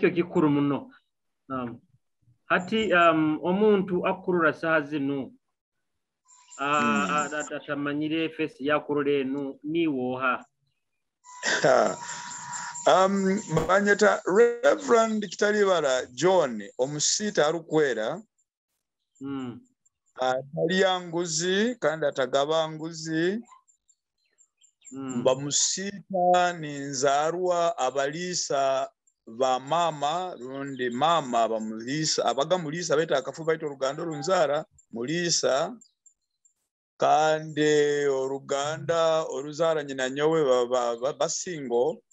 Kikuru muno. Hati omuntu akurora saha zinu atamanyire face yakurora enu, niwoha? Banyeta Reverend Kitalibara John omusita arukwera. Atalya nguzi kandi atagaba nguzi. Bamusita ninzarwa abalisa ba mama rundi mama bamulisa abaga mulisa beta akafu baito oruganda orunzara mulisa kandi oruganda oruzara nyina nyowe basingo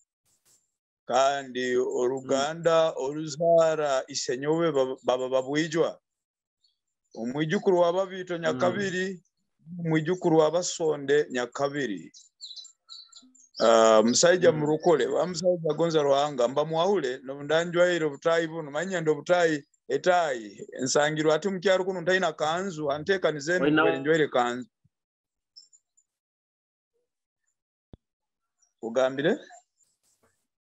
kandi oruganda oruzara isenyowe baba babwijwa omwijukuru wa Babito Nyakabiri, omwijukuru wa Basonde Nyakabiri. Musaija murukole bamusaija gonza Ruhanga mba mwahule nondanjwaire obutayi buno manya ndo obutayi etayi nsangirwa ati mukyaro kuno ntaina kanzu antekanize njwaire kanzu ugambire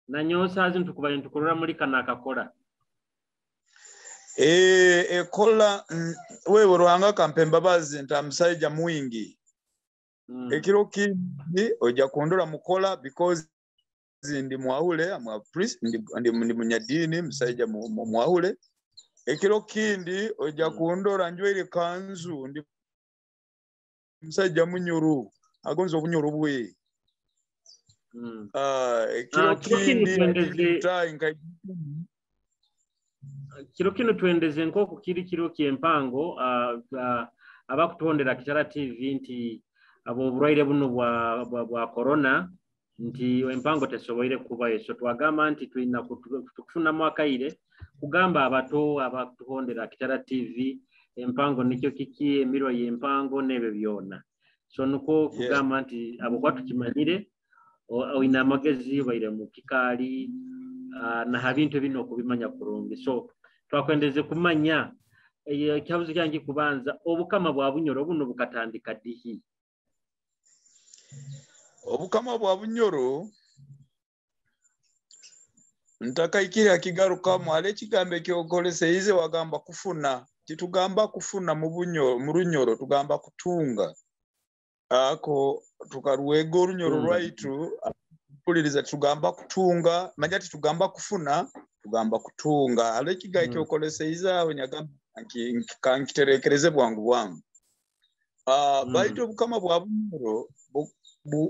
nanyosa azi ntukubaye ntukurora muri kana akakora ekola wewe Ruhanga kampe mbabazi nta musaija mwingi. Ekiro kindi ojja kundora mukola because ndi mwahule, I'm a priest, ndi munyadini musaija mwahule. Ekiro kindi ojja kundora njwere kanzu ndi musaija munyuru agonza obunyuru bwe. Ekiro kindi kiro kino twendeze nk'oku kiri kiro ky'empango abakutondera Kitara TV nti abo oburwaire buno bwa corona nti empango tesoboire kubayo. So twagamba nti tulina kufunamu akaire kugamba abato abakutuhondera Kitara TV empango nikyo kiki emiro y'empango n'ebyo byona. So nuko kugamba nti abo kwa tukimanyire oina amagezi baire mu kikaali na habintu bino okubimanya kurungi. So twakwendeze kumanya ekyabuzo kyange kubanza obukama bwa Bunyoro buno bukatandika dihi? Obukama bwa Bunyoro ntakaikira kigarukamu ale ekigambo ekyokoleseize wagamba kufuna titugamba kufuna mu Bunyoro mu Runyoro tugamba kutunga ako tukaruwega Orunyoro rwaitu mpuliriza tugamba kutunga manya titugamba kufuna tugamba kutunga ale ekigambo ekyokoleseize aho nyagamba kankiterekereze bwangu bwangu. Baitu obukama bwa Bunyoro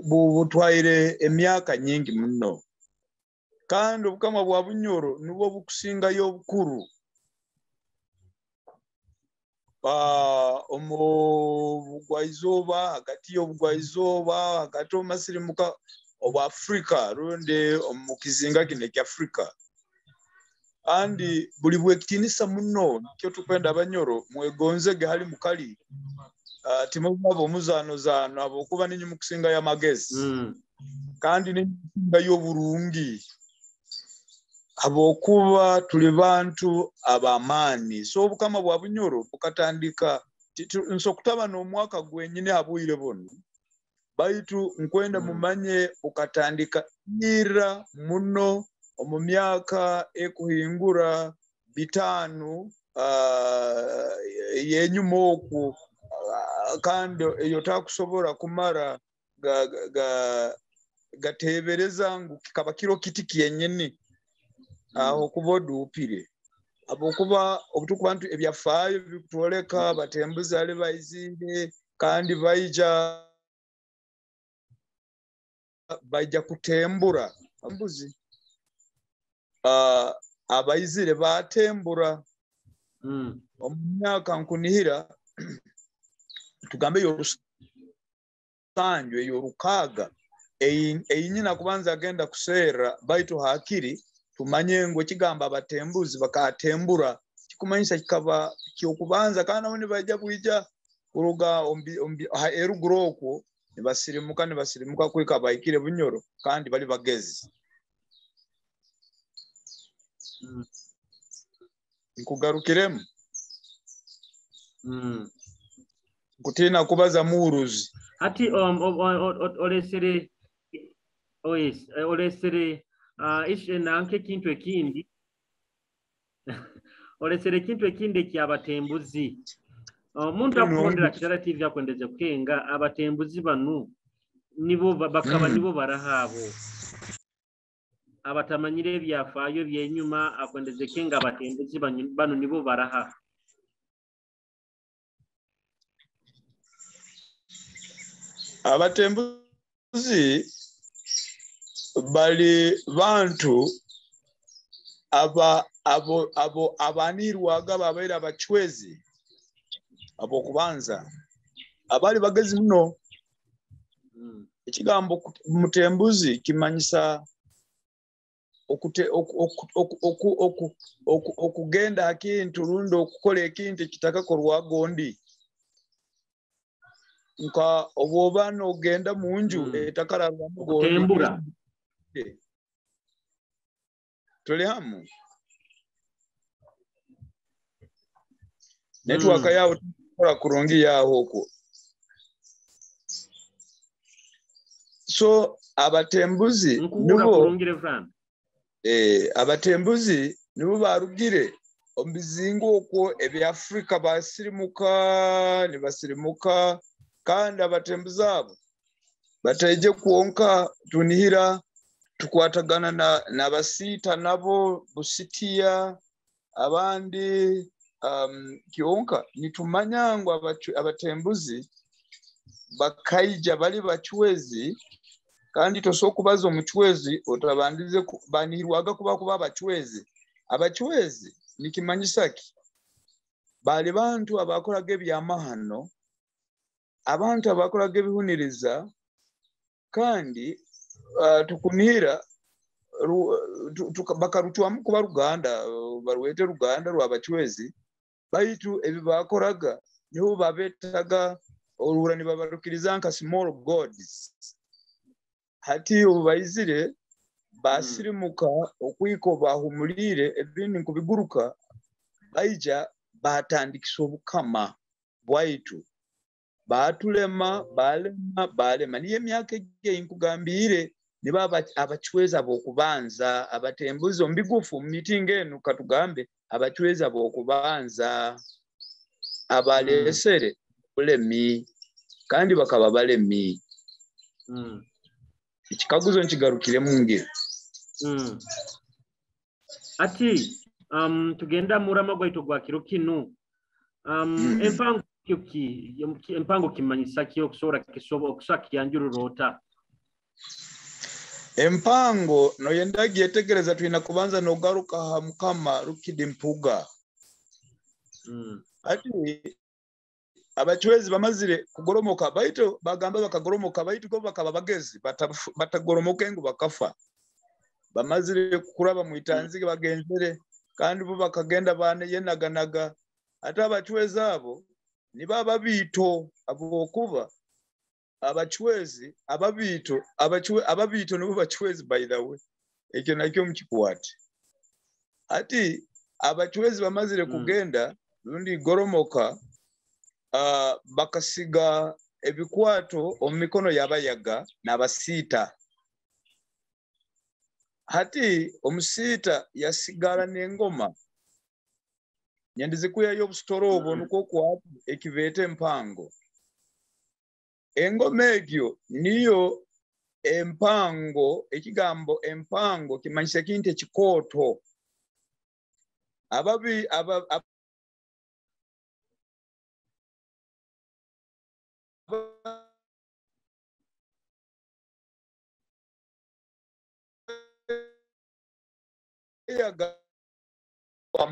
butwaire emyaka nyingi muno kandi obukama bwa Bunyoro nibwo bukusingayo obukuru omu bugwaizooba hagati y'obugwaizooba hagati omasirimuka obwa Afrika rundi omu kizinga kino ekya Afrika kandi buli bwekitinisa muno nikyo tukwenda Abanyoro mwegonzege hali mukali. Timubaba omuzano zano abokuba ninyu mukusinga ya magezi kandi ninyu y'oburungi abokuba tuli bantu abamaani. So obukama bwa Bunyoro bukatandika nso kutaba n'omwaka gwenyine abwire buno baitu nkwenda mumanye bukatandika ira muno omu myaka ekuhingura 5 yenyuma okwo kandi eyo takusobola kumara gatebereza ngu kikaba kiro kiti kyenyini aho kuba oduupire abokuba obutukuba ntu ebyafaayo bikutwoleka batembuzi ali baizire kandi baija kutembura mbuzi abaizire batembura omu myaka nkunihira tugambe yorusanju eyorukaga eyinyina kubanza agenda kusera baitu hakiri tumanye ngo kigamba abatembuzi bakatembura kikumanyisa kikaba kyokubanza kandi nabo nibajja kuija kuruga eruguru okwo nibasirimuka kwika baikire Bunyoro kandi bali bagezi. Nkugarukiremu kutina kubaza muruzi ati olesere olesere nanke kintu ekindi Olesere ekintu ekindi ekyabatembuzi. Omuntu akuhondera Kitara TV akwendeze kukenga abatembuzi banu nibo bakaba nibo barahaabo abatamanyire ebyafaayo byenyuma akwendeze kenga abatembuzi banu nibo baraha. Abatembuzi bali bantu aba abo abo abanirwaga babaire abachwezi abokubanza abali bagezi muno. Ekigambo mutembuzi kimanyisa okugenda akintu rundi okukola ekintu ekitakakorwa gondi, nka obwoba n'ogenda munju etakararwamu gondi. Tuli hamu network yawe tukola kurungi yaho okwo. So abatembuzi nibo abatembuzi nibo barugire omu bizinga okwo ebya Afrika basirimuka nibasirimuka, kandi abatembuzi abo bataije kwonka tunihira tukwatagana n'abasiita nabo Busitiya abandi kyonka nitumanya ngu abatembuzi bakaija bali bachwezi, kandi tosobola kubaza omuchwezi otabandize banirwaga kuba abachwezi. Abachwezi nikimanyisa ki? Bali bantu abakoraga ebyamahano, abantu abakoraga ebihuniriza, kandi tukunira bakarucwamu kuba Ruganda, barwete Ruganda rw'abachwezi, baitu ebi bakoraga niho babetaga orura nibabarukiriza nka small gods. Hati obu baizire basirimuka okwiko bahumulire ebindi nkubiguruka, baija batandikisa obukama bwaitu, batulema balema balema. Niyo emyaka egi nkugambire nibo abachwezi abokubanza abatembuzi omu bigufu mu mitingi enu katugambe abachwezi abokubanza abalesere bulemi, kandi bakaba balemi. Ekikaguzo nkigarukiremu nge. Ati tugenda murama gwaitu gwa kiro kinu. Empango empango kimanyisa ki okusobola kiyanjurura ota? Empango noyenda gyetegereza twina kubanza nogaruka ha Mukama Rukidi Mpuga. Ati abachwezi bamazire kugoromoka baitu bagamba bakagoromoka baitu ko bakaba bagezi batagoromoke ngu bakafa. Bamazire kuraba muitanzige bagenzere kandi bo bakagenda bane yenaganaga. Ate abachwezi abo niba ababito abokuba abachwezi ababito ababito nibo bachwezi, by the way ekyo nakyo mukikwate. Ati abachwezi bamazire kugenda rundi goromoka, bakasiga ebikwato omu mikono y'abayaga n'abasiita. Hati omusiita yasigara n'engoma nyandizikuya y'obusitoro obwo nukwo kwatu ekibete empango. Engoma egyo niyo empango. Ekigambo empango kimanyisa ekintu ekikooto. Ababi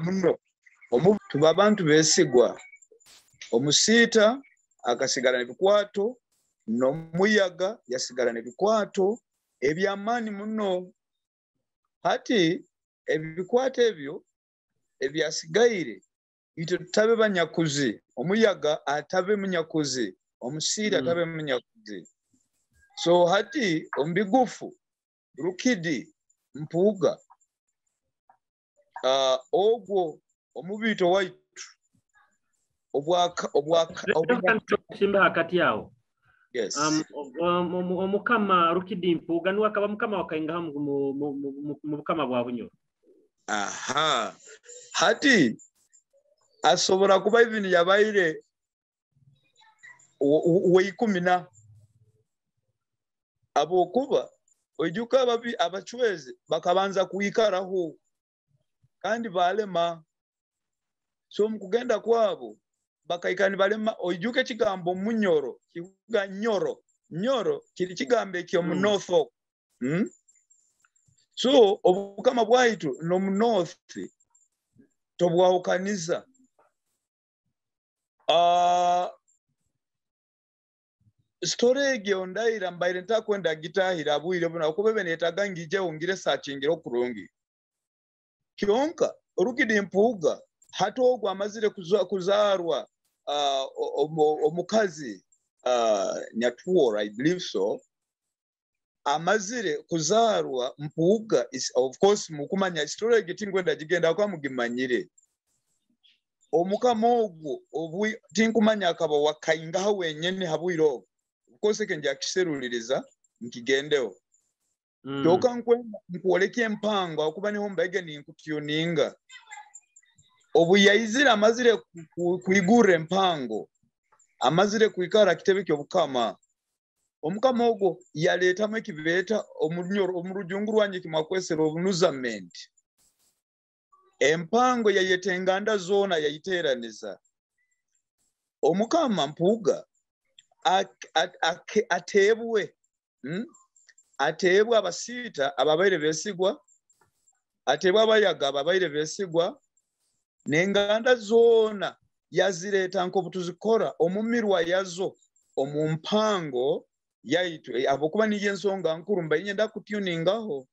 muno tuba abantu besigwa. Omusiita akasigara n'ebikwato, n'omuyaga yasigara n'ebikwato ebyamaani muno. Hati ebikwato ebyo ebyasigaire itwe tutabe banyakuzi, omuyaga atabe munyakuzi, omusiita atabe munyakuzi. So hati ombigufu Rukidi Mpuga ogwo omubito waitu obwaka simba hakati yao. Yes. Omukama Rukidi Mpuga niwe akaba mukama wakaingaha mu bukama bwa Bunyoro. Aha, hati asobora kuba even yabaire weikumi na abokuba oijuka ababi abachwezi bakabanza kuikaraho kandi balema. So mukugenda kwabo bakaikani balema. Oijuke kigambo munyoro kivuga nyoro nyoro kiri kigambo ekyo mu north. So obukama bwaitu no mu north tobwahukaniza. Story ondaira mbaire ntakwenda gitahira abwire buno kuba benetaga ngije ongire sachingiro kurungi. Kyonka Rukidi Mpuuga hati ogwo amazire kuzarwa omukazi Nyatuora, I believe so, amazire kuzarwa Mpuuga is of course mukumanya story gitingwenda gigenda kwa mugimanyire. Omukama ogwo obwi tinkumanya akaba wakaingaho wenyene habwiro. Of course kenja kiseruliriza nkigendeho. Kyoka nkwenda nkuoleke empango akuba niho mbege ni nkutuninga. Obu yaizira amazire kuigura empango, amazire kuikara kitebe ky'obukama. Omukama ogwo yaleetamu ekibeeta omurujungu rwanje kimwakwesera obunuzament. Empango yayeta enganda zoona yayiteeraniza. Omukama Mpuuga ateebwe, ateebwe abasiita ababaire besigwa, ateebwe abayaga ababaire besigwa, n'enganda zoona yazireeta nk'obutuzikora omumirwa yazo omu mpango yaitu. Abokuba niyo ensonga nkuru mbaye nyenda kutuningaho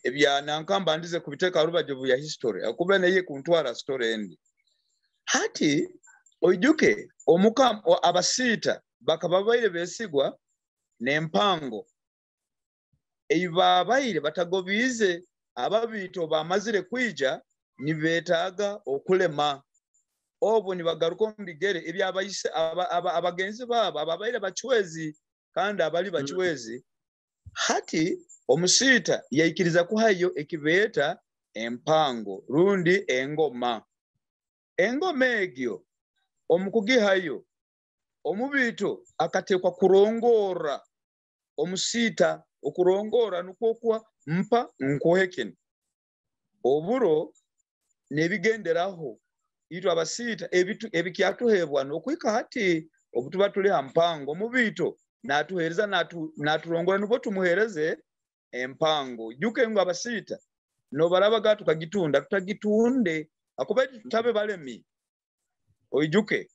ebya nankamba ndize kubiteeka rubajo ya history akuba naye kuntwara story endi. Hati oijuke omukama abasiita bakaba baire besigwa n'empango eibabaire batagobize ababito bamazire kwija nibetaaga okulema. Obo nibagaruka omu bigere ebyabayise abagenzi babo ababaire bachwezi kandi abali bachwezi. Hati omusiita yaikiriza kuhayo ekibeeta empango rundi engoma. Engoma egyo omukugihayo omubito akatekwa kurongora omusiita. Okurongora nukwo kwa mpa nkuhekene oburo nebigenderaho itwe abasiita ebitu ebikyatuhebwa nokwika hati obutuba tuli ha mpango omubito natuhereza naturongora nubo tumuhereze empango. Juke ngo abasiita nobarabaga tukagitunda tutagitunde akuba tutabe balemi. Oijuke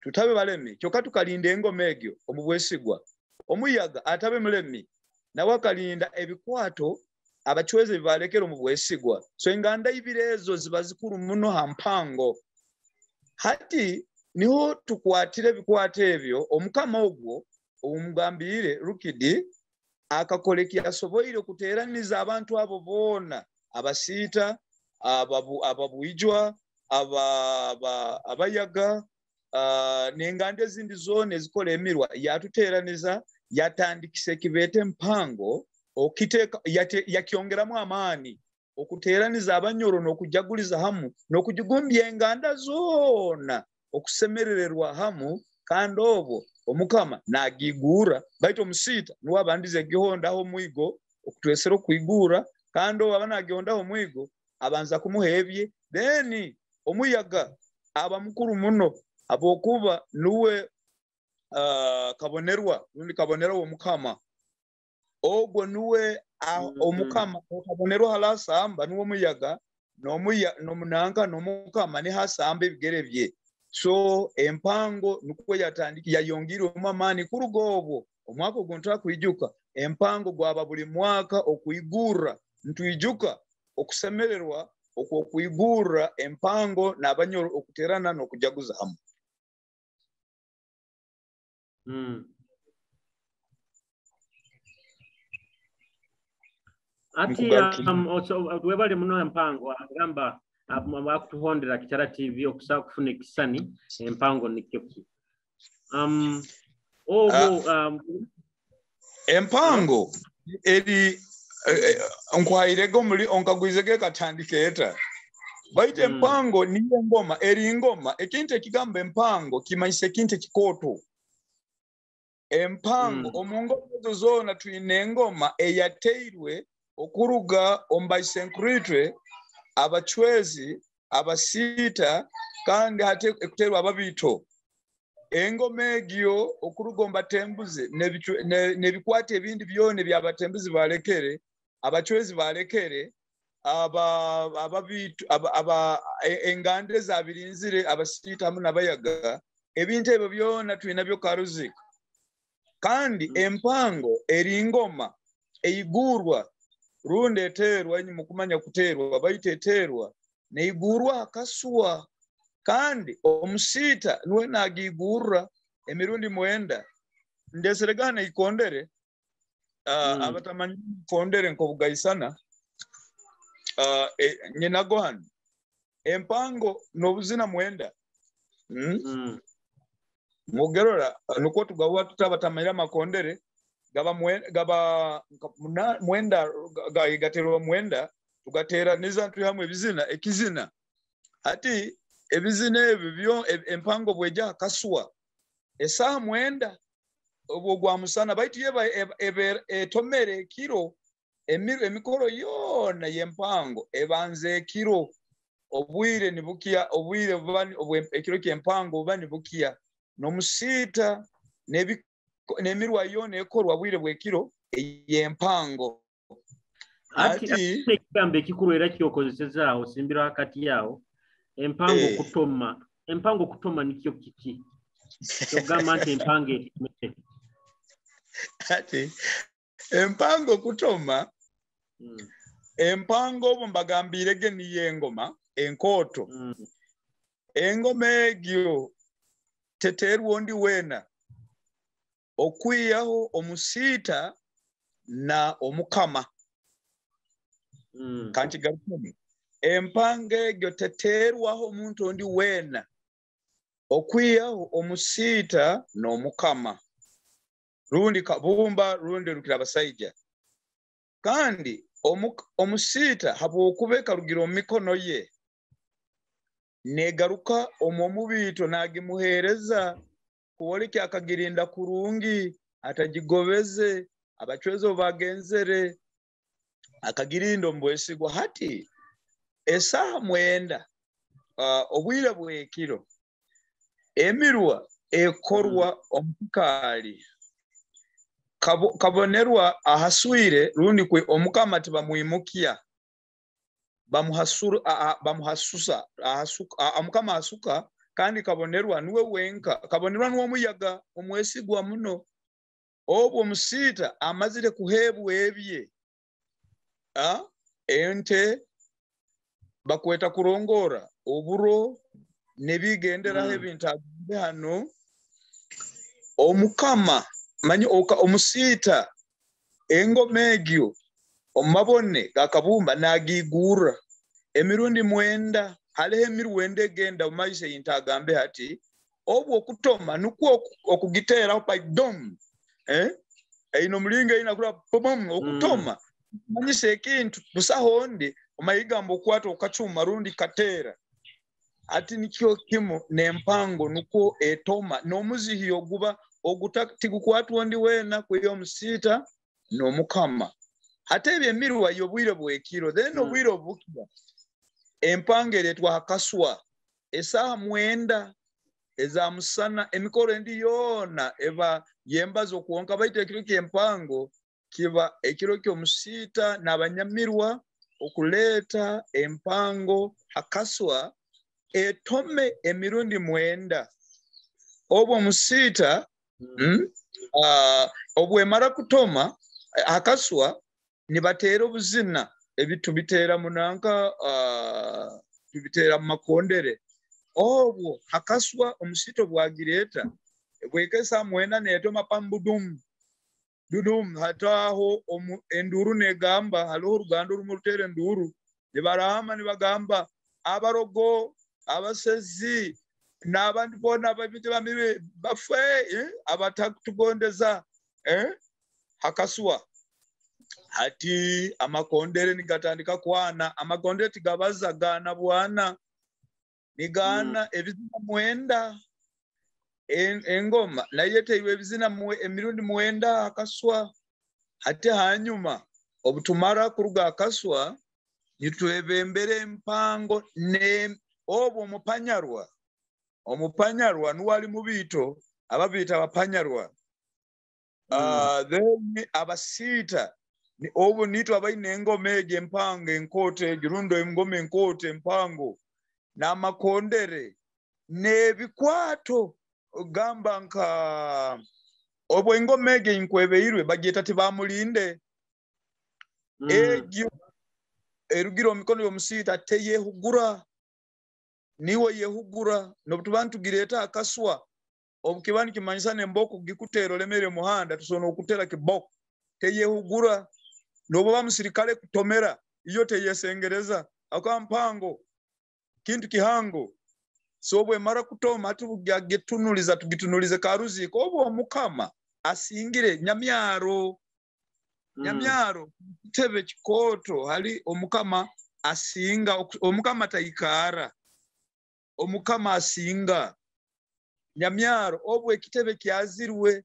tutabe balemi kyoka tukalinda engoma egyo omubwesigwa. Omuyaga atabe mulemi nawe akalinda ebikwato abachweze bibalekera omubwesigwa. So enganda ibiri ezo ziba zikuru muno ha mpango. Hati niho tukwatire ebikwato ebyo. Omukama ogwo omugambire Rukidi akakoleki asoboire kuteraniza abantu abo boona abasiita ababuijwa abayaga n'enganda ezindi zoona ezikola emirwa. Yatuteraniza yatandikisa ekibeeta empango okiteeka yakyongeramu amaani okuteraniza abanyoro n'okujaguliza hamu n'okugigumbya enganda zoona okusemerererwa hamu. Kandi obwo omukama nagigura baitu omusiita niwe abandize gihondaho omwigo okutwesera okwigura. Kandi obwo aba nagihondaho omwigo abanza kumuha ebye. Then omuyaga aba mukuru muno abokuba nuwe kabonerwa rundi kabonerwa omukama ogwo nuwe omukama kabonerwa halasamba nuwe omuyaga n'omunanka n'omukama ni hasamba ebigere bye. So empango nukwo yatandiki yayongirwe amaani kuruga obwo omwaka ogwo ntakwijuka empango gwaba buli mwaka okuigura ntwijuka okusemererwa okwo okuigura empango n'abanyoro okuterana n'okujaguza hamu. Ati webale muno empango agamba akutuhondera Kitara TV okusa kufuna ekisani empango nikyo ki. Obo empango eri Nkuhairege omuli onkagwizege katandika eta baitu empango niyo engoma eri ngoma ekintu ekigamba empango kimanyisa ekintu ekikooto empango. Omu ngoma ezo zoona twine engoma eyateirwe okuruga omu baisenkuritwe abachwezi abasiita kandi hati ekuteerwa ababiito. Engoma egyo okuruga omu batembuzi n'ebikwata ebindi byona ebyabatembuzi balekere, abachwezi balekere, ababiito, enganda ezabirinzire, abasiita hamu n'abayaga, ebintu ebyo byona twinabyo karuzika. Kandi empango eri ngoma eigurwa rundi eteerwa enyuma okumanya kuteerwa baitu eteerwa neigurwa akaswa. Kandi omusiita niwe nagigurra emirundi 9. Ndeseregana ikondere, abatamanyi ikondere nkobugaisana, nyinago hano empango n'obuzina 9. Mugerora nukwo tugawa tutabatamanyira amakondere gaba gaba 9, gaterwa 9 tugateraniza turi hamwe ebizina ekizina. Ati ebizina ebyo byo empango bweja akaswa esaha 9 obwo gwa musana baitu yeba etomere ekiro emikoro yona yempango ebanze ekiro obwire nibukia obwire ekiro kyempango buba nibukia nomusiita n'emirwa yona ekorwa bwire bwekiro eyempango. Ati ekigambo ekikuru era kyokozesezaawo osimbira hakati yawo empango kutoma. Empango kutoma nikyo kiki? Kyogamba nti empango etomere. Ati empango kutoma, empango obo mbagambirege niyo engoma enkooto. Engoma egyo teterwa ondi weena okwihaho omusiita na omukama. Kankigarukemu. Empango egyo teterwaho omuntu ondi weena okwihaho omusiita n'omukama rundi kabumba rundi rukira abasaija. Kandi omusiita habwokuba ekarugira omu mikono ye negaruka omu omubiito nagimuheereza kuoleka akagirinda kurungi atagigobeze abachwezi obagenzere akagirinda omu bwesigwa. Hati esaha 9, obwire bwekiro emirwa ekorwa omukaali kabonerwa ahaswire rundi kwe omukama tibamwimukia bamuhasusa omukama asuka kandi kabonerwa niwe wenka kabonerwa niwe omuyaga omwesigwa muno. Obwo omusiita amazire kuhebwa ebye ente bakweta kurongora oburo nebigenderaho ebintu agambe hano omukama manyi omusiita engoma egyo omumabone gakabumba nagigura emirundi 9. Haliho emirundi egenda omu maiso eyintu agambe hati obwo okutoma nukwo okugiteeraho paidom eino omulinga eyina kura bom okutoma manyisa ekintu busaho ondi omayigambo okwata okacuma rundi kateera. Ati nikyo kimu n'empango nukwo etoma n'omuzihi oguba tiggukwatwa ondi weena kwiha omusiita n'omukama. Ate ebyo emirwa y'obwire bwekiro then obwire obukira empango ereetwa hakaswa esaha 9 eza musana emikoro endi yoona eba yembazo kwonka baitu ekiro ky'empango kiba ekiro ky'omusiita n'abanyamirwa okuleeta empango hakaswa etome emirundi 9. Obwo omusiita obwemara kutoma hakaswa nibateera obuzina ebitu biteera munanka tubiteera mu makondere. Obwo hakaswa omusito bwagireeta bwekesa 9 netoma pambudum dudum hataho enduru negamba haliho oruganda orumu ruteera enduru nibarahama nibagamba abarogo abasezi n'abandi boona ababiti bamibe bafe abatakutugondeza hakaswa. Hati amakondere nigatandika kwana, amakondere tigabaza gaana bwana, nigaana ebizina 9. Engoma nayo eteirwe ebizina emirundi 9 akaswa. Hati hanyuma obutumara kuruga akaswa nitwebembera empango ne obwo omupanyarwa. Omupanyarwa nuwe ali mubiito, ababiita abapanyarwa. Then abasiita obu nitwe abaine engoma egyo empango enkooto egyo rundi engoma enkooto empango n'amakondere n'ebikwato, gamba nka obwo engoma egyo enkwebeirwe bagyeta tibamulinde. Egyo erugire omu mikono y'omusiita teyehugura, niwe yehugura. N'obutuba nitugireeta akaswa obukiba nikimanyisa n'emboko gikuteera olemere muhanda, tusobola okutera kiboko, teyehugura. N'obuba musirikale kutomera iyo teyesengereza akwa mpango kintu kihango. So obwemara kutoma ati tugitunuliza tugitunulize karuziiko obwo omukama asingire nyamyaro. Nyamyaro kitebe kikooto hali omukama asinga, omukama taikara, omukama asinga nyamyaro. Obwo ekitebe kyazirwe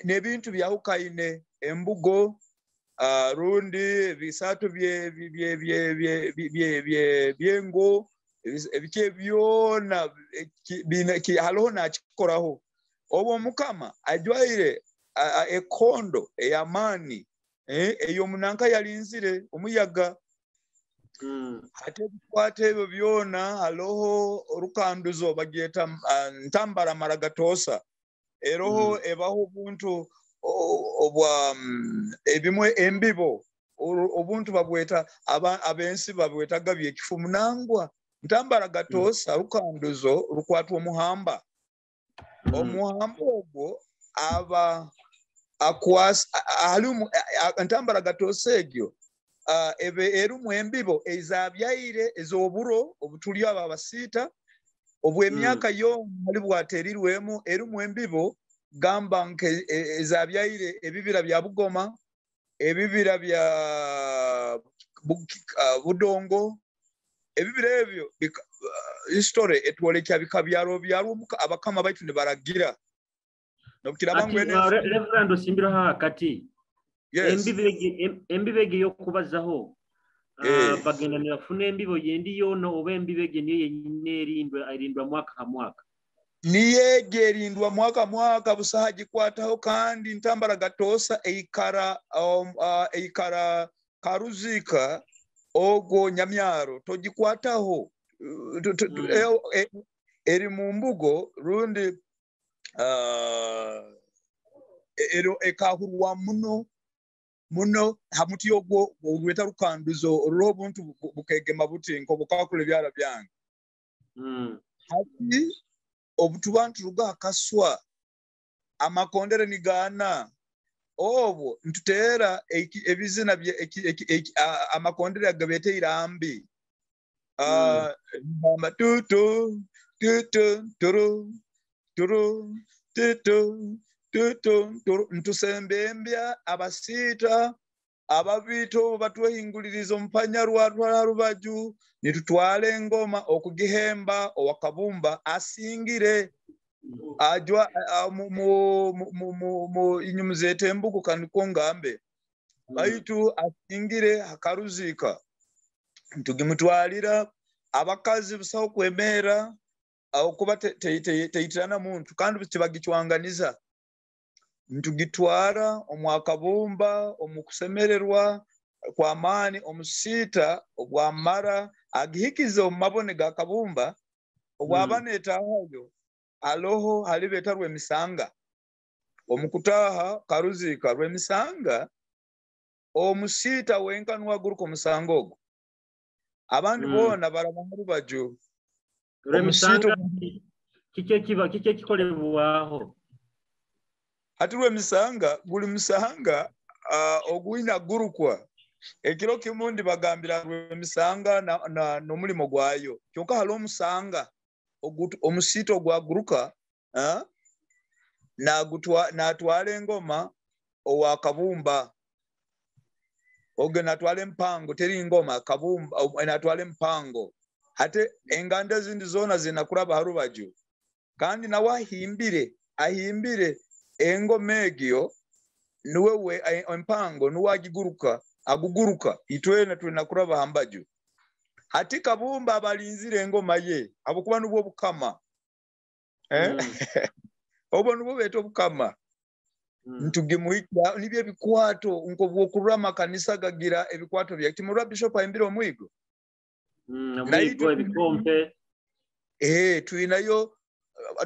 n'ebintu byahukaine, embugo, rundi ebisaato byengo, ebiki byona haloho nakikoraho. Obwo omukama ajwaire ekondo ey'amaani, ey'omunanka yalinzire omuyaga. Ate ebikwata ebyo byona haloho orukanduzo bagyeta ntambara maragatosa, eroho ebaho obuntu obwa ebimwe embibo obuntu babweta abensi babwetaga byekifu munangwa. Ntambara gatosa rukanduzo rukwatwa omuhamba. Omuhamba ogwo aba akwasa alimu ntambara gatosa egyo ebe erumu embibo ezabyaire ez'oburo obutuli aba abasiita obw'emyaka yona hali bwaterirwemu erumu embibo gamba nke ezabyaire ebibira bya Bugoma, ebibira bya Budongo, ebibira ebyo history etwolekya bikabyaro byarwo abakama baitu nibaragira. Nokukiraba ngwene Reverend Osimbira hakati. Yes. Embibege yokubazaho bagenda nibafuna embibo yendi yona oba embibege niyo yenyine erindwa mwaka ha mwaka. Niyege erindwa mwaka mwaka busaha gikwataho kandi ntambara gatosa eikara eikara karuzika ogwo nyamyaro togikwataho. Eri mu mbugo rundi ero ekahurwa muno muno hamuti ogwo orweta rukanduzo orwo obuntu bukegema buti nko bukakula ebyara byange. Hati obutuba nturuga akaswa amakondere nigaana obwo ntuteera ebizina amakondere agabete irambi. Mama tutu tutu turu turu tutu tutu turu ntusembembya abasiita ababito batwehinguliriza omupanyarwa twala rubaju nitutwala engoma okugihemba owakabumba asingire ajwa mu inyumuze embugu kaniko ngambe baitu asingire hakaruzika ntugimutwalira abakazi busaho kwemera okuba teitirana muntu kandi tibagicwanganiza ntugitwara omwakabumba omukusemererwa kwa maani omusita obwamara agihikize omumabone ga kabumba obwabane etahayo aloho halibeta rwemisanga omukutaha karuzika rwemisanga omusita wenkanwa guruko omusango ogwo abandi bona baraba mu rubaju rwemisanga kike kiba kike kikolebwaho. Hati rwemisanga guli musanga ogwina gurukwa ekiro kimundi bagambira rwemisanga na nomulimo gwayo kyonka hali omusanga omusito gwaguruka Natwala engoma owa Kabumba. Ogwo natwala empango, teri ngoma, Kabumba natwala empango. Ate enganda ezindi zoona zinakuraba ha rubaju. Kandi nawe ahimbire engoma egyo, niwe we empango niwe agiguruka, aguguruka itwena tulina kuraba ha mbaju. Hati Kabumba abalinzire engoma ye habwokuba nubwo bukama. Obwo nubwo beeta obukama. Ntugimuhikya nibyo ebikwato nk'obwokurura amakanisa gagira ebikwato bya timurwa bishop ahimbire omwigo. Omwigo, ebikompe. Twinayo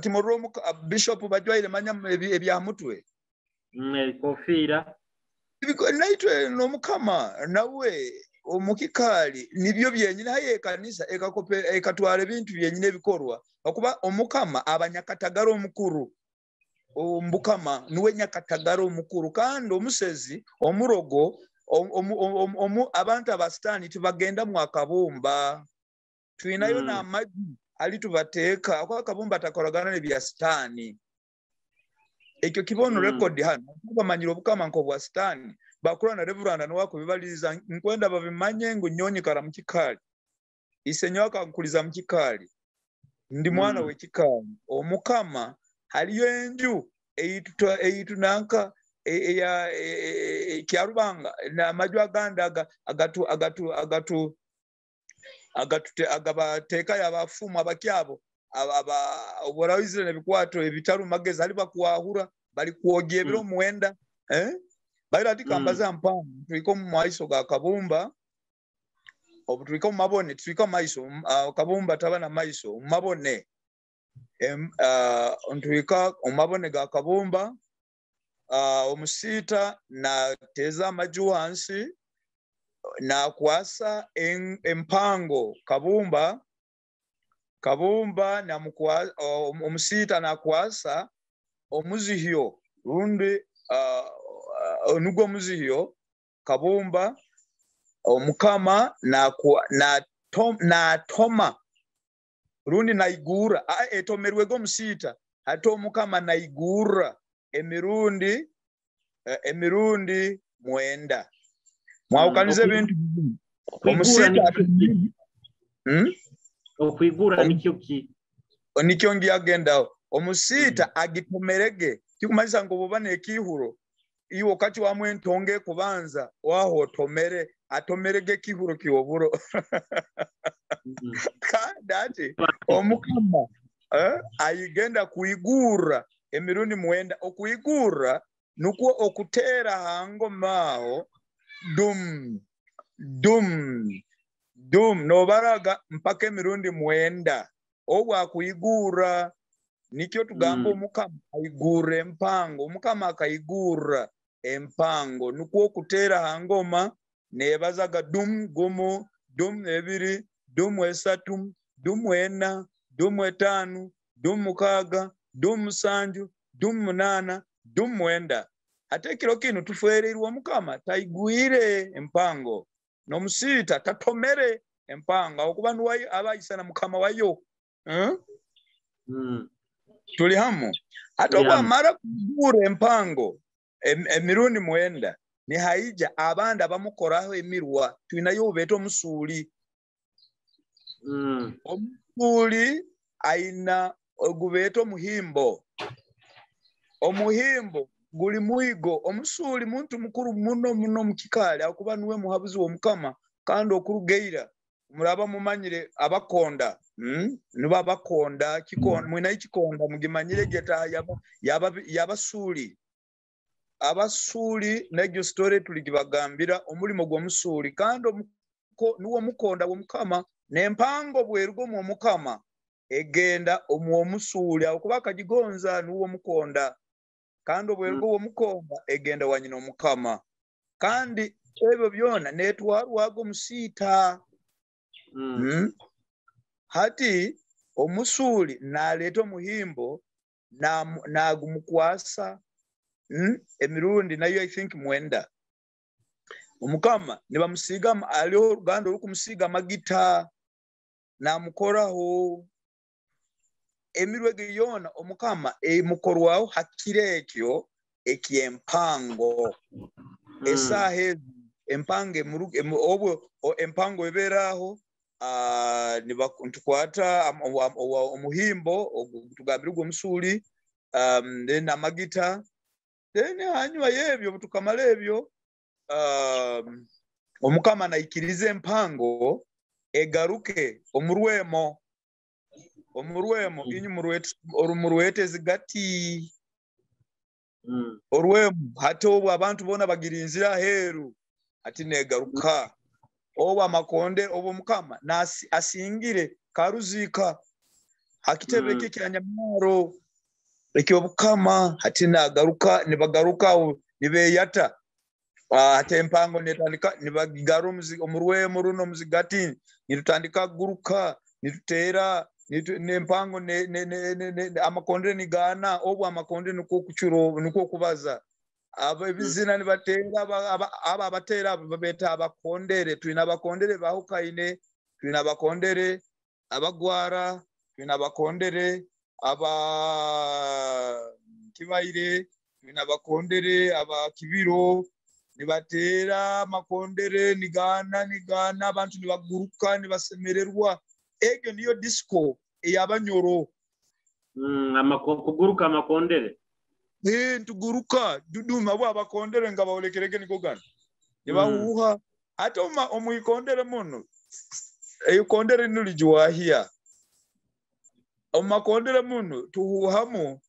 timurwa bishop bajwaire manya ebya mutwe. Ebikofiira. Naitwe n'omukama nawe omukikaali nibyo byenyini haye ekanisa ekatwara ebintu byenyini ebikorwa okuba omukama abanyakatagara omukuru ombukama niwe nyakatagara omukuru kandi omusezi omurogo abantu abasitani tibagenda mu akabumba twinayo n'amagi ali tubateeka ako akabumba atakoragana n'ebya sitani ekyo kibono record hano bamanyire obukama nk'obwa sitani bakura na reveranda niwakubibaliza nkwenda babimanye ngu nyonyi kara mu kikaali isenyo akankuliza mu kikaali ndi mwana w'ekikaali omukama haliyo enju eyitu nanka eya kyarubanga n'amaju agandi agatu agatu agatu agatute agabateeka y'abafumu abakyabo aba oborawizire n'ebikwato ebitaru magezi ali bakwahura bali kwogya ebiro mwenda baira ati kambaza mpango tuliko mu maiso ga Kabumba obu tuliko mu mabone tuliko mu maiso Kabumba taba na maiso mu mabone ntwika mu mabone ga Kabumba omusita na teza amaju wansi na kwasa empango Kabumba Kabumba na omusita na kwasa omuzihyo rundi nugwo muzihyo Kabumba omukama na toma rundi naigura etomerwego omusita ate omukama naigura emirundi mwenda mwawukaniza ebintu omusita okwigura nikyo ki nikyo ngiyagendaho omusita agitomerege kikumanyisa ngo boba nekihuro iwo kati wamwe ntonge kubanza waho tomere atomerege kihuro kioburo kandi ati omukama ayigenda kuigura emirundi mwenda okuigura nukwo okutera hango mao dum dum dum nobaraga mpaka emirundi mwenda obwo akuigura nikyo tugamba omukama aigura empango omukama akaigura empango nukwo okutera hangoma nebazaga dum gumu dum ebiri dum esatu dum ena dum etanu dum mukaga dum musanju dum munana dum mwenda ate ekiro kino tufereirwe omukama taigwire empango n'omusita tatomere empango okuba nuwayo abayisana mukama wayo tuli hamu ate obwamara kugura empango emirundi mwenda ni haija abandi abamukoraho emirwa twinayo obeeta omusuuli omusuuli aina ogubeeta omuhimbo omuhimbo guli mwigo omusuuli muntu mukuru muno muno mukikaali akuba niwe muhabuzi w'omukama kandi okurugeira muraba mumanyire abakonda nibo abakonda mwinayo ekikonda mugimanyire getaha yabasuuli abasuuli negyo story tuligibagambira omulimo gw'omusuuli kandi niwo omukonda w'omukama n'empango bweruga omu omukama egenda omu omusuuli aho kuba akagigonza niwo omukonda kandi obweruga omukonda egenda wanyina omukama kandi ebyo byona netwarwaga omusiita hati omusuuli naleeta omuhimbo nagumukwasa emirundi nayo I think mwenda omukama nibamusiiga aliho oruganda orukumusiiga amagita namukoraho Emirwa egi yoona omukama emukorwaho hakiro ekyo eky'empango. Esaaha ezi empango obwo empango ebeeraaho, nitukwata omuhimbo tugambire gw'omusuuli, then amagita, then hanyuma y'ebyo tukamara ebyo, omukama naikiriza empango egaruke omurwemo inyu murwete zigati. Orwemo hati obwo abantu bona bagirinzira aheeru ati negaruka obu amakonde obu mukama asingire karuzika hakitebe kye kya Nyamwaro ekyobukama hati nagaruka nibagaruka nibeyata ate empango netandika nibagigara omurwemo runo muzigati nitutandika guruka nitutera nempango amakondere nigana obu amakondere niko kuchuro niko kubaza aba ebizina nibatera aba abatera babeta abakondere. Twina abakondere bahukaine, twina abakondere abagwara, twina abakondere aba kibaire, twina abakondere aba kibiro. Nibatera amakondere nigana abantu nibaguruka nibasemererwa. Egyo niyo disco eyabanyoro. Kuguruka amakondere. Ntuguruka duduma abo abakondere nga baolekerege niko gana nibahuha. Ate omwikondere muno eyikondere nulijuwahia omakondere muno tuhuhamu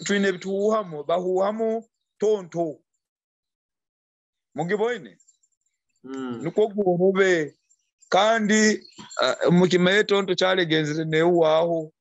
twine bituhuhamu bahuhamu tonto mugiboine niko guhube. Kandi mukimaye tonto kyalegenzire neuwaho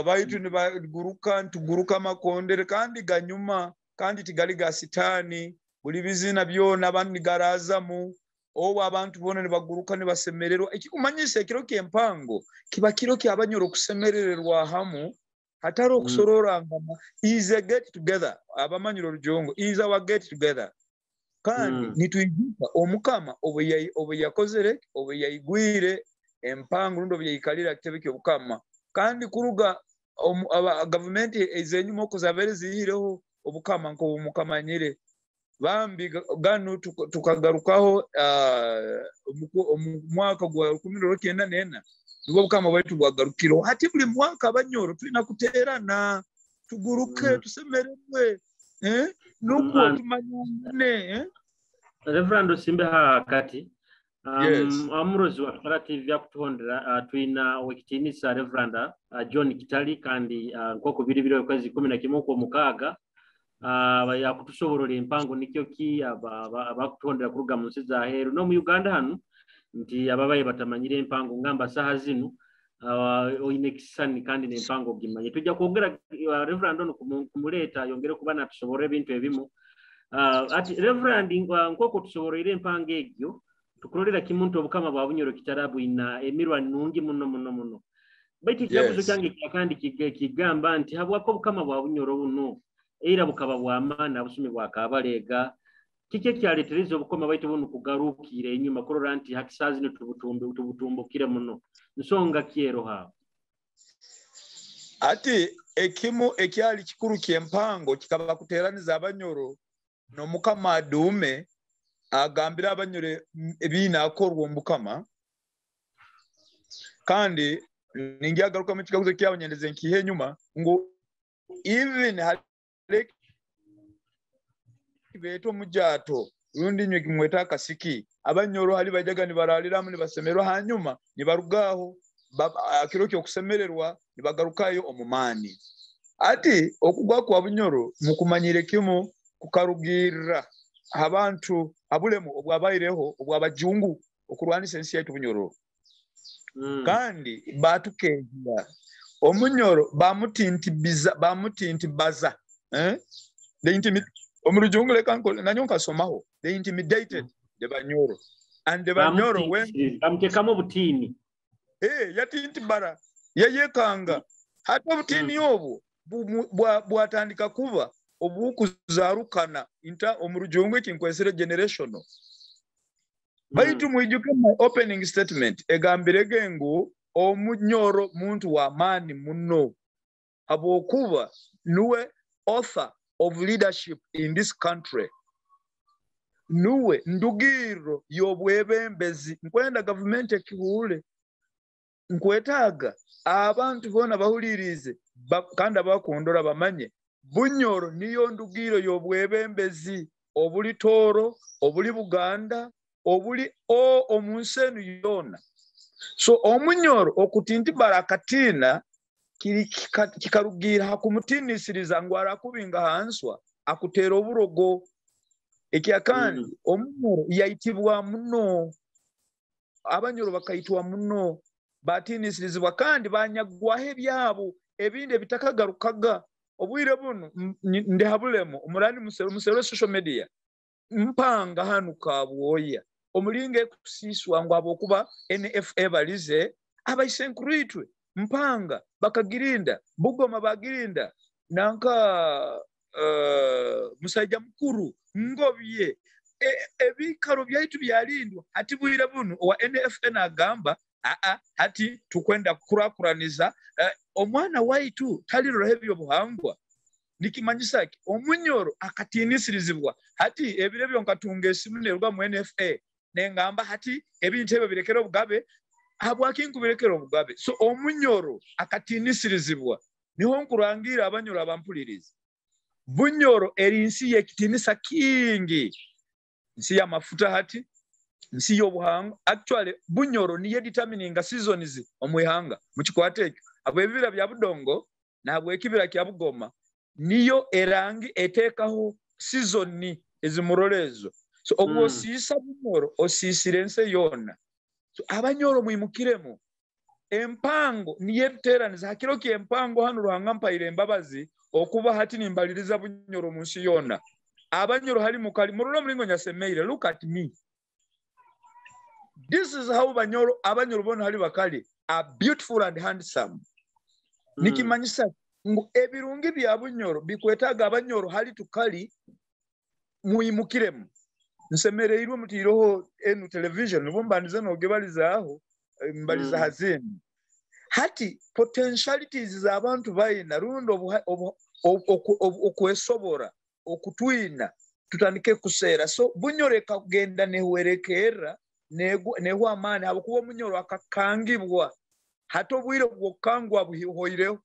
baitu nibaguruka ntuguruka amakondere kandi ganyuma kandi tigali ga sitani. Buli bizina byona abantu nigarazamu obu abantu bona nibaguruka nibasemererwa. Ekikumanyisa ekiro ky'empango kiba kiro ky'abanyoro kusemerererwa hamu hatari okusororangana. Is a get together. Abamanyiro orujongo is our get together. Kandi nitwijuka omukama obu yakozere obu yaigwire empango rundi obu yaikalira kitebe ky'obukama. Kandi kuruga gavumenti ezenyuma okuzabere zihireho obukama nk'obumukamanyire bambi ganu tukagarukaho omu mwaka gwa 1994 nibwo obukama bwaitu bwagarukireho. Hati buli mwaka abanyoro tulina kuterana tuguruke tusemererwe nukwo tumanyane. Reverend Osimbe hakati amurozi wa Kitara TV akutuhondera twina wekitinisa Reverend John Kitali kandi nkoko biri biro kwezi 11 kwa mukaga yakutusoborora empango nikyo ki abakutuhondera kuruga mu nsi za heru no mu Uganda hanu nti ababaye batamanyire empango ngamba saha zinu oine kisani kandi n'empango gimanye. Tujja kwongera Reverend ono kumuleeta yongere kuba natusoborora ebintu ebimu. Ati Reverend nkoko tusoboroire empango egyo tukurolera kimuntu obukama bwa Bunyoro Kitara bwina emirwa nungi muno muno muno. Baitu ekikaguzo kyange kandi kigamba nti habwako obukama bwa Bunyoro buno eira bukaba bw'amaani abusumi bwa Kabalega kiki ekyaleetereza obukama baitu buno kugarukira enyuma kurora nti hati saa zino tubutumbukire muno nsonga kyeroha? Ati ekimu ekyali kikuru ky'empango kikaba kuteraniza abanyoro n'omukama aduume agambira abanyoro ebiina akorwa omukama. Kandi ningyagaruka mu kikaguzo kyabo nyendeze nkihe enyuma ngu even beto mujato rundi nywe kimweta akasiki abanyoro hali bajaga nibaraliramu nibasemerwa hanyuma nibarugaho akiro kyo kusemererwa nibagarukayo omumani. Ati okugwa kwa Bunyoro mukumanyire kimu kukarugirira abantu abulemu obwabaireho obwabajungu okurwanisa ensi yaitu Bunyoro. Kandi batukenga omunyoro bamutintibaza they intimidate omurujungu leka nanyo nkasomaho they intimidated the Banyoro and the Banyoro when bamutekamu obutini yatintibara yayekanga hata obutini obwo bwatandika kuba obukuzarukana inta omurujungu ekinkwesere generational. Baitu mwijuke my opening statement egambirege ngu Omunyoro muntu wa maani muno, habwokuba nuwe author of leadership in this country, nuwe ndugirro y'obwebembezi. Nkwenda gavumenti ekihuule, nkwetaaga abantu boona bahuliriize kandi abakundora bamanye Bunyoro niyo ndugiro y'obwebembezi obuli Tooro, obuli Buganda, obuli omu nsi enu yoona. So omunyoro okutintibara akatiina kikarugiira ha kumutiinisiriza ngu arakubinga hanswa akuteera oburogo. Ekyakandi, omunyoro yaitibwa muno, abanyoro bakaitwa muno, batiinisirizibwa kandi banyagwaho ebyabo ebindi ebitakagarukaga. Obwire bunu ndihabulemu omurani musero social media mpanga hanu kabwoya omulinga ekusiswa ngu abokuba NFA balize abaisenkuritwe mpanga bakagirinda, Bugoma bagirinda, nanka musaija mukuru ngobye ebikaro byaitu byalindwa. Hati bwire bunu owa NFA nagamba aa hati tukwenda kukurakuraniza omwana waitu taliroho ebyobuhangwa. Nikimanyisa ki? Omunyoro akatinisirizibwa. Hati ebiro ebyo nkatunga esimu neruga mu NFA nengamba hati ebintu ebyo birekere obugabe. Habwaki nkubirekera obugabe? So omunyoro akatinisirizibwa. Niho nkurangira abanyoro abampuliriza, Bunyoro eri nsi y'ekitinisa kingi, nsi y'amafuta, hati nsi y'obuhangwa. Actually Bunyoro niyo determininga seasons omu ihanga, mukikwate ekyo. Habw'ebibira bya Budongo nahabw'ekibira kya Bugoma niyo erangi eteekaho season ezimurora ezo. So obwo osiisa Bunyoro, osiisire ensi yoona. So abanyoro mwimukiremu, empango niyo etuteeraniza. Hakiro ky'empango hanu Ruhanga mpaire embabazi okuba hati nimbaliriza Bunyoro mu nsi yoona. Abanyoro hali mukali murora omulingo nyasemeire. Look at me, this is how Banyoro, abanyoro bona hali bakali are beautiful and handsome. Nikimanyisa ngu ebirungi bya Bunyoro bikwetaaga abanyoro hali tukali mwimukiremu. Nsemereirwe mutiireho enu television, nibwo mbandize nogebalizaaho mbaliza hazindi. Hati potentialities z'abantu bayina rundi okwesobora okutwina tutandike kuseera. So Bunyoro ekagenda nehwerekerra nehwa amaani habwokuba omunyoro akakangibwa. Hati obwire bw'okukangwa buhoireho,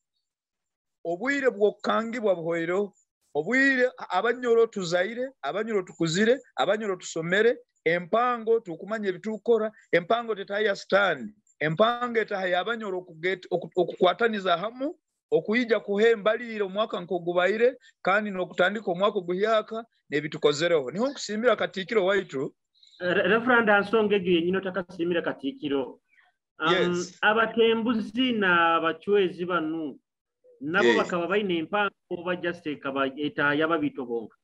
obwire bw'okukangibwa buhoireho. Obwire abanyoro tuzaire, abanyoro tukuzire, abanyoro tusomere empango, tukumanya ebitukora. Empango tetaha sitaani, empango etaha y'abanyoro okukwataniza hamu okuija kuhembalire omwaka nkogubaire kandi n'okutandika omwaka oguhyaka n'ebitukozereho. Niho nkusiimira Katiikiro waitu. Reverend, nsonga egyo yenyini otakasiimira Katiikiro. Yes. Abatembuzi n'abacwezi banu nabo bakaba baine empango oba just ekaba etaaya babito bonka?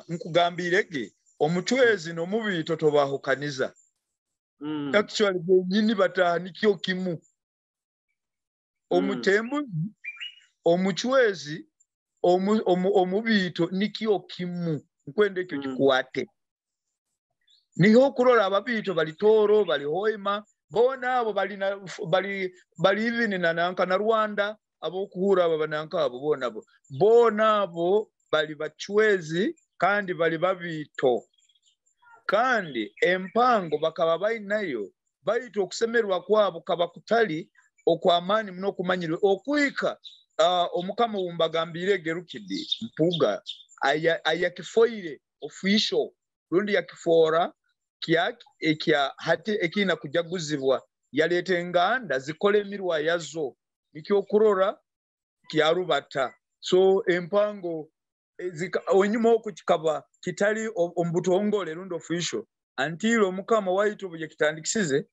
Nkugambire ge, omucwezi n'omubito tobahukaniza. Actually benyini bataaha nikyo kimu. Omutembuzi, omucwezi, omubito nikyo kimu. Nkwenda ekyo kikwate. Niho okurora ababito bali Tooro, bali Hoima, boona abo bali even na nanka na Rwanda, abokuhura abo bananka abo boona abo. Boona abo bali bacwezi kandi bali babito. Kandi empango bakaba bainayo, baitu okusemerwa kwabo kaba kutali okw'amaani muno okumanyirwe okuhika omukama wumbagambire Gerukidi Mpuuga ayakifoire official rundi yakifoora kya ekya hati ekiina kujaguzibwa, yaleeta enganda zikole emirwa yazo nikyo okurora kyarubata. So empango onyuma oku kikaba kitali omu butongole rundi official until omukama waitu obu yakitandikisize,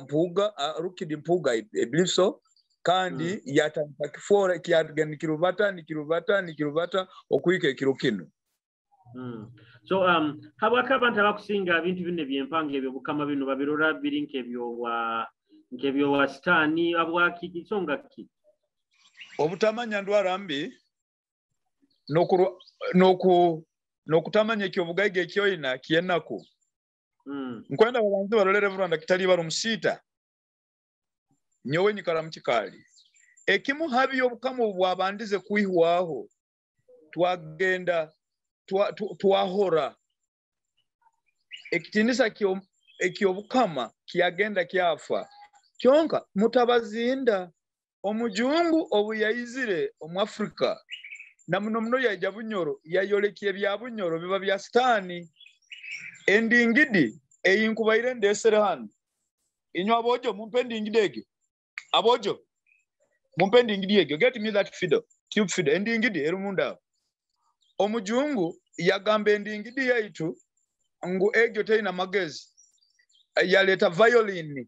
Mpuuga, Rukidi Mpuuga, I believe so, kandi yatandika kifoora kyagenda nikirubata nikirubata nikirubata okuhika ekiro kino. So habwaki abantu abakusinga ebintu bino ebyempanga ebyobukama bino babirora biri nk'ebyowa sitaani? Habwaki, nsonga ki? Obutamanya ndwara mbi n'okutamanya ekyobugaiga ekyoina kyenaku. Nkwenda babanze barolere Rwanda kitali bari omusiita. Nyowe nyikara mu kikaali. Ekimu habi obukama obu bwabandize kwihwaho, twagenda twahora ekitinisa eky'obukama kyagenda kyafa. Kyonka Mutabazinda omujungu obu yaizire omu Afrika, na muno muno yaija Bunyoro, yayolekye ebya Bunyoro biba bya Sitaani. Endingidi eyinkubaire ndesere hano, inywe abojo mumpe endingidi egyo, abojo mumpe endingidi egyo, get me that fiddle, tube fiddle, endingidi eri munda. Omujungu yagamba endingidi yaitu ngu egyo teina magezi, yaleta violin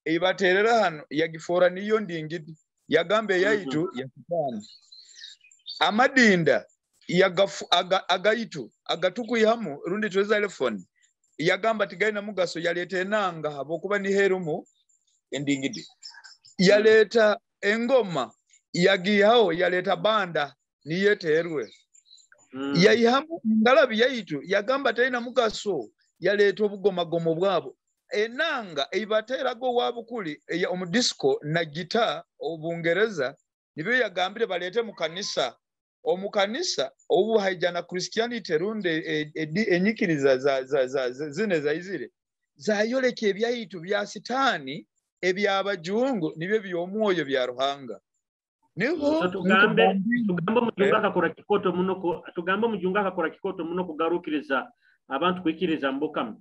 eibaterera hano, yagifora niyo ndingidi, yagamba eyaitu ya Sitaani. Amadinda agaitu agatukuihamu rundi xylophone, yagamba tigaina mugaso, yaleta enanga habwokuba niherumu endingidi. Yaleta engoma yagihaho, yaleta banda niyeterwe. Yaihamu ngalabi yaitu, yagamba taina mugaso, yaleta obugomagomo bwabo. Enanga eibaterago wabukuli omu disco na gita obungereza, nibyo yagambire balete mu kanisa. Omu kanisa obu haijana Christianity runde enyikiriza za zine zaizire zayoleka ebyaitu bya Sitaani, ebyabajungu nibyo by'omwoyo bya Ruhanga. Niho tugambe omujungu akakora kikoto muno, tugambe omujungu akakora kikoto muno kugarukiriza abantu kwikiriza mbukama.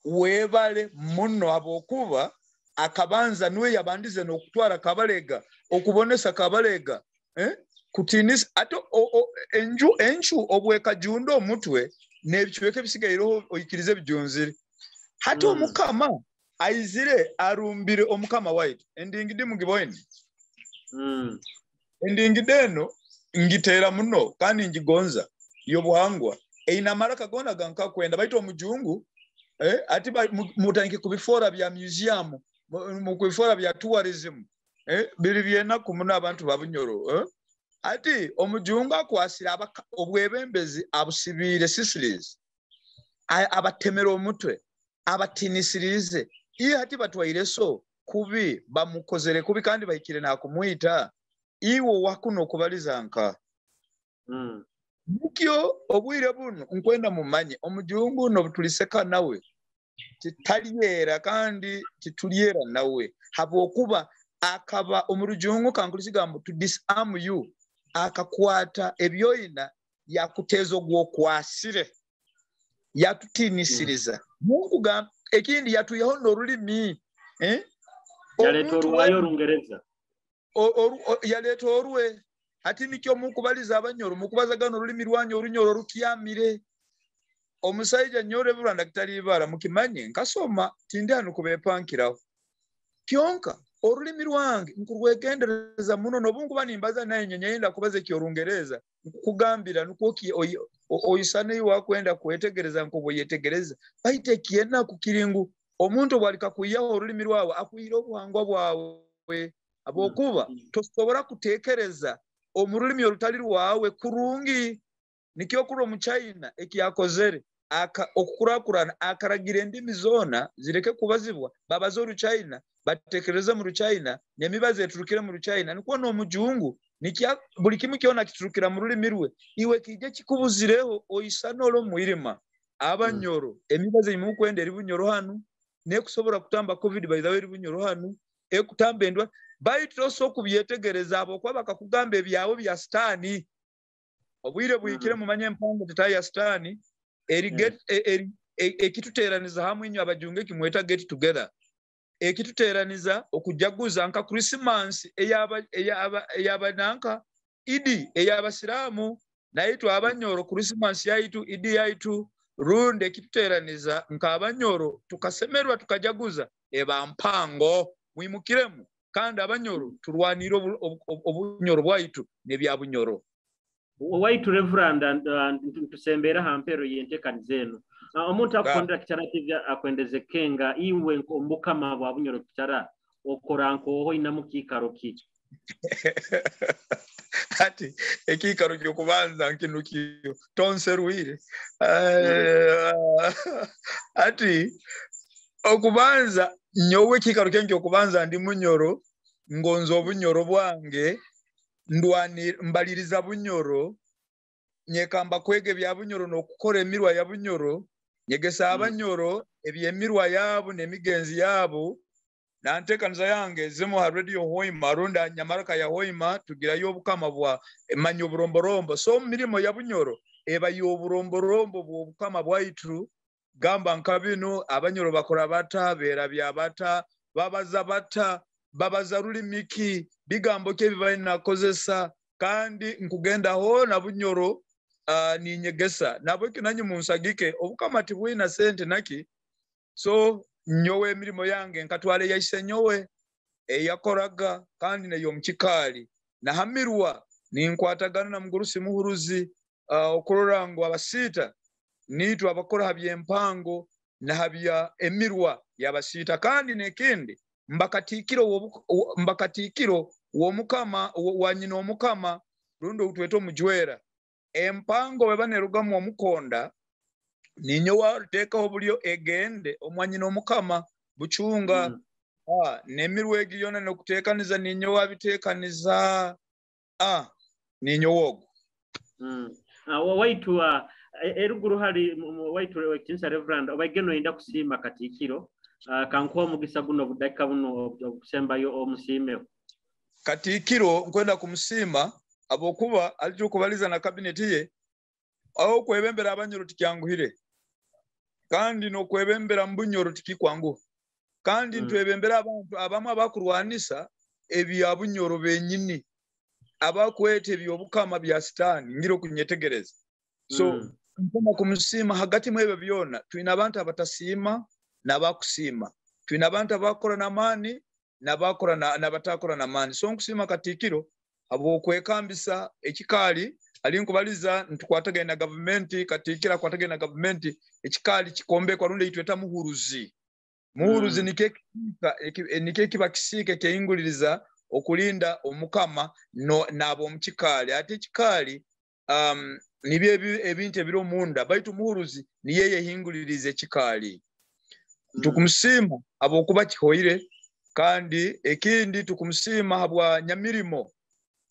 Webale muno abokuba akabanza niwe yabandize n'okutwara Kabalega, okubonesa Kabalega, kutinisa ato enju obwekajunda omutwe n'ebicweka ebisigayireho oyikirize bijunzire. Hati omukama aizire arumbire omukama waitu. Endingidi mugiboine. Endingidi eno ngitera muno kandi ngigonza y'obuhangwa. Eina maraka gona ganka kwenda baitu omujungu ati mutandike kubifora bya museum, mu kubifora bya tourism, biri byenaku muno abantu babunyoro. Ati omujungu akwasira obwebembezi abusibire sisilis, abatemera omutwe, abatinisirize. Iye hati batwaire so kubi, bamukozere kubi kandi bahikire na kumwita. Iwo wakuno kubaliza nka mukyo obwire buno nkwenda mumanye omujungu no butuliseka nawe titalyera kandi titulyera nawe, habwokuba akaba omurujungu kankulisigambo to disarm you, akakwata ebyoina yakuteza ogwokwasire, yatutinisiriza. Mungu ekindi yatuyaho n'orulimi, yaleta orwayo orungereza, yaleta orwe. Ati nikyo mukubaliza abanyoro mukubazagana orulimi rwanyu orunyoro rukyamire. Omusaija nyore buranda kitali ibara mukimanye nkasoma tindi hano kubepankiraho. Kyonka orulimi rwange nkurwegendereza muno nobungu nimbaza naye nyenyenda kubaza ekyorungereza nkugambira nukwo oyisane iwakwenda kwetegereza nko yetegereza. Baite kiena kukiringu omuntu bwalika kuyaho orulimi rwawe akuhira obuhangwa bwawe, abokuba tosobora kutekereza omurulimi olutali rwawe kurungi. Nikyo kuro mu China ekiyakozere okukurakurana akaragira endimi zona zireke kubazibwa, babaza oru China batekereza mu China n'emibazo eturukire mu China. Niko n'omujungu nikya buli kimu kyona kiturukira mu rulimi rwe, iwe kije kikubuzireho oyisana olo mwirima. Abanyoro emibazo imukwenda eri Bunyoro hanu nekusobora kutamba COVID by the way eri Bunyoro hanu ekutamba endwa baitu oso kubyetegereza abo kwa bakakugamba ebyawo bya Sitaani. Obwire buhikire mumanye empango tetayi ya Sitaani ekituteraniza hamwe inyo abajungu ekimweta get together, ekituteraniza okujaguza nka Christmas eyaba nanka Idi ey'abasiramu, naitu abanyoro Christmas yaitu Idi yaitu runde ekituteraniza nka abanyoro tukasemerwa tukajaguza eba mpango mwimukiremu. Kandi abanyoro turwanire obunyoro bwaitu n'ebya Bunyoro. Waitu Reverend, tusembera hampero yentekaniza eno. Omuntu akukondera Kitara TV akwendeze kenga iwe omukama bwa Bunyoro Kitara okora nkoho inamu kikaro ki? Ati ekikaro kyokubanza nkinukiyo tonserwire. Ati okubanza nyowe ekikaro kyange okubanza ndi Munyoro, Ngonza obunyoro bwange, ndwani mbaliriza Bunyoro, nyekamba kwega ebya Bunyoro n'okukora emirwa ya Bunyoro, nyegesa abanyoro ebyemirwa yaabo n'emigenzi yaabo. Nanteekaniza yange ezimu ha Radio Hoima rundi ha Nyamaraka ya Hoima, tugirayo obukama bwa manya oburomborombo. So omu mirimo ya Bunyoro eba y'oburomborombo bw'obukama bwaitu, gamba nka binu abanyoro bakora bata, beerabya bata, babaza bata, babaza rulimi ki, bigambo ki ebi balinakozesa. Kandi nkugenda hoona Bunyoro, ninyegesa nabwekyo nanyu munsagike. Obukama tibwina sente naki. So nyowe emirimo yange nkatwala eyaise nyowe eyakoraga, kandi ney'omukikaali nahamirwa ninkwatagana na mugurusi Muhuruzi, okurora ngu abasiita nitwe abakora ha by'empango nahabya emirwa y'abasiita. Kandi n'ekindi, mbakatikiro w'omukama wa nyina omukama rundi outweta omujwera. Empango bweba nerugamu omukonda, ninyowe ateekaho bulyo egende omwa nyina omukama Bucunga. N'emirwa egi yona n'okuteekaniza ninyowe abiteekaniza, ninyowe ogu. Waitu eruguru hari waitu ekinsa Reverend obaigeno yenda kusiima katikiro, kankuwa omugisa guno obudakika buno obukusembayo omusiimeho. Katikiro nkwenda kumusiima abokuba alijja okubaliza na kabineti ye. Aho okwebembera abanyoro tikyanguhire, kandi n'okwebembera mu Bunyoro tikikwanguha, kandi ntwebembera abantu abamu abakurwanisa ebya Bunyoro benyini, abakweta ebyobukama bya Sitaani ngira okunyetegereza. So nkoma kumusiima. Hagati mu ebyo byona twine abantu abatasiima n'abakusiima, twine abantu abakora n'amaani n'abakora n'abatakora n'amaani. So nkusiima katikiro habw'okwekambisa ekikaali ali nkubaliza ntukwatagane na gavumenti. Katikiro akwatagane na gavumenti, ekikaali kikombekwa rundi itweta muhuruzi. Muhuruzi nikyo ekiba kisiika ekyeyinguliriza okulinda omukama n'ab'omukikaali. Ate ekikaali, nibyo ebintu ebiri omunda, baitu muhuruzi niye yehinguliriza ekikaali. Tukumusiima habwokuba kihoire. Kandi ekindi tukumusiima habwa nyamirimo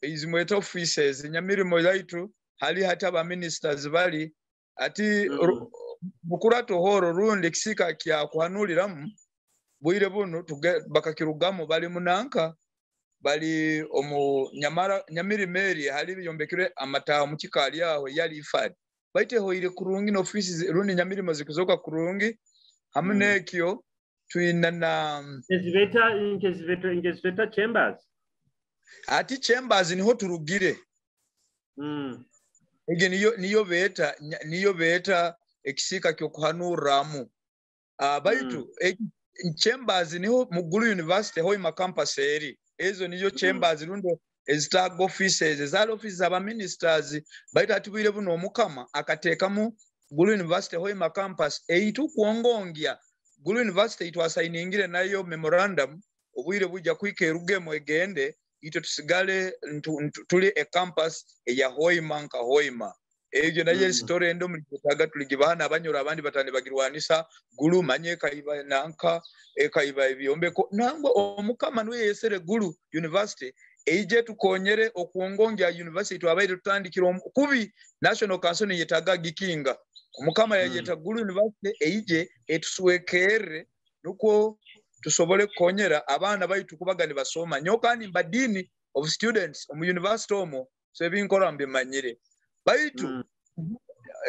ezimweta offices, nyamirimo zaitu hali hati aba ministers bali ati Bukurato horo rundi ekisiika kya kuhanuliramu bwire buno bakakirugamu, bali munanka bali omu nyamara nyamirimo eri hali biyombekere amataho mu kikaali aho yali ifad, baitu ehoire kurungi n'offices rundi nyamirimo zikuzoka kurungi hamwe. N'ekyo twina na Nkezibeta chambers. Ati chambers niho turugire. Ege niyo beta ekisiika ky'okuhanurramu. Baitu chambers niho mu Gulu University Hoima campus eri, ezo niyo chambers rundi ezitaga offices, ezali offices aba ministers. Baitu ati bwire buno omukama akateekamu Gulu University Hoima campus eitu kwongongya Gulu University itwasayiningire nayo memorandum. Obwire bujja kwika erugemo egende, itwe tusigale tuli e campus eya Hoima nka Hoima. Egyo nayo story endo muligetaga tuligibana abanyoro abandi batandi bagirwanisa Gulu manye ekaiba nanka ekaiba ebyombeko. Nangwa omukama niwe yesere Gulu University eije tukonyere okwongongya university. Twabaire tutandikira kubi National Council yetaga gikinga, omukama yayeta Gulu University eije etuswekerere nukwo tusobole kukonyera abaana baitu kubaga nibasoma nyo, kandi mba dean of students omu university omwo. So ebinkora mbimanyire, baitu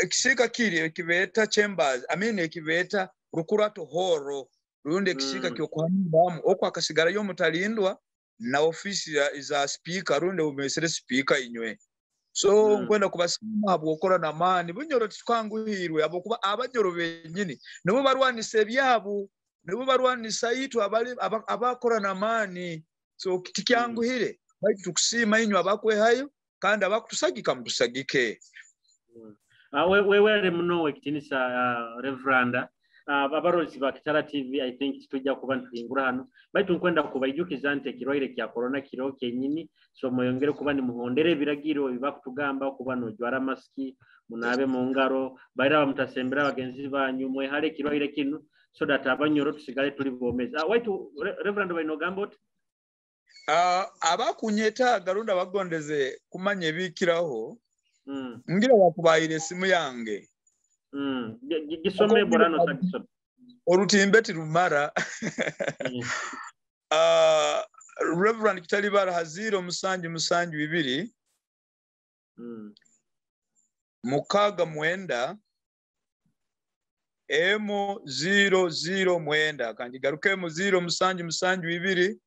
ekisiika kiri ekibeeta chambers, I mean ekibeeta Rukurato horo rundi ekisiika kyokuhanuramu okwo akasigarayo omutalindwa na ofisi za speaker rundi obumesere speaker inywe. So nkwenda kubasiima habwokora n'amaani. Bunyoro titukanguhirwe habwokuba abanyoro benyini nibo barwanisa ebyabo, nibo barwanisa itwe abakora n'amaani. So tikyanguhire, baitu tukusiima inywe abakwehayo kandi abakutusagika mutusagike. Wewere muno ekitinisa, Reveranda. Abarozi ba Kitara TV, I think tujja kuba nituhingura hano, baitu nkwenda kubaijukiza nti ekirwaire kya corona kiro kenyini. So mweyongere kuba nimuhondera ebiragiro ebibakutugamba, okuba nojwara masiki, munaabe mu ngaro, baira bamutasembera bagenzi banyu, mwehale ekirwaire kinu so that abanyoro tusigale tuli bomezi. Waitu Reverend bainogamba oti? Abakunyetaaga rundi abagondeze kumanya ebikiraho, ngira bakubaire esimu yange. Gisome borano sagisome. Orutimbe tirumara. Reverend Kitalibara ha 0772 69 emu 009. Kanjigarukemu 0772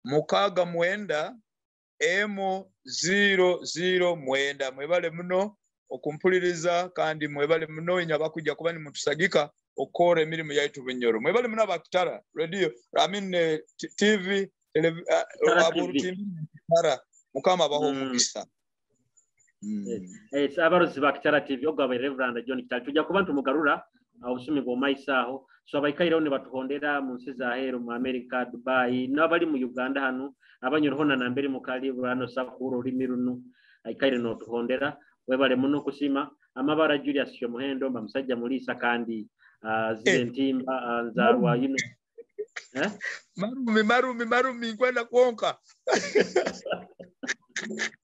69 emu 009. Mwebale muno okumpuliriza, kandi mwebale muno inywe abakujja kuba nimutusagika okukora emirimu yaitu Bunyoro. Mwebale muno abakitara radio, I mean, TV, aborutimbi Kitara. Mukama abaho omugisa. Abarozi ba Kitara TV, ogwo abaire Reverend John Kitara, tujja kuba ntumugarura obusumi bw'omaiso aho. So abaikaireho nibatuhondera mu nsi za heru, mu America, Dubai, n'abali mu Uganda hanu, abanyoro hona nambere mukali burano sakura orulimi runu aikaire n'otuhondera. Webale muno kusima. Amabara Julius Kyomuhendo, mba musajja mulisa kandi zile ntimba nzarwa yino. Marumi marumi marumi nkwenda kwonka.